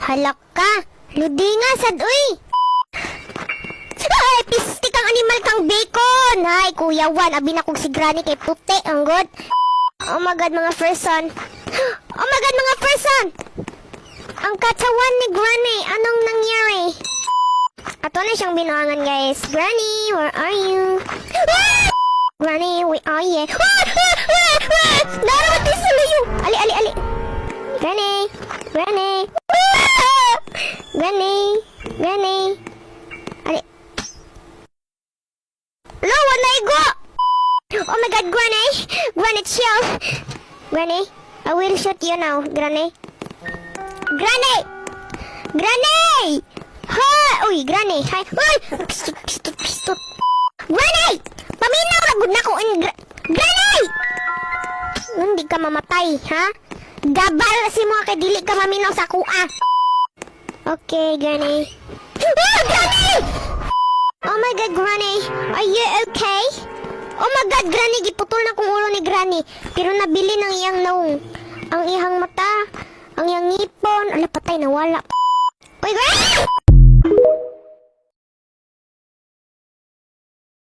Halak ka. Ludinga sad uy. Ay, pisti kang animal kang bacon. Hay, Kuya Juan, abi na kong si Granny kay puti. Ang good. Oh my God, mga person. Oh my God, mga person. Ang katawan ni Granny, anong nangyari? Ato na siyang binuangan, guys. Granny, where are you? Ah! Granny, where are you? Ah! Ah! Ah! Ah! Narawat sa layo. Ali, ali, ali. Granny, Granny. Ah! Granny, Granny. Ali. Lo, wala igo! Oh my God, Granny! Granny, chill! Granny, I will shoot you now, Granny. Granny! Granny! Ha! Uy, Granny! Hi! Uy! Pistot, pistot, pistot! Granny! Paminaw ra gud na ko in Granny! Hindi ka mamatay, ha? Gabal si mo kay dili ka maminaw sa kuha. Okay, Granny. Ah, Granny! Oh my God, Granny. Are you okay? Oh my God, Granny. Giputol na kong ulo ni Granny. Pero nabili ng iyang naong. Ang iyang mata, ang iyang ngipon. Ala, patay, nawala. Uy, Granny!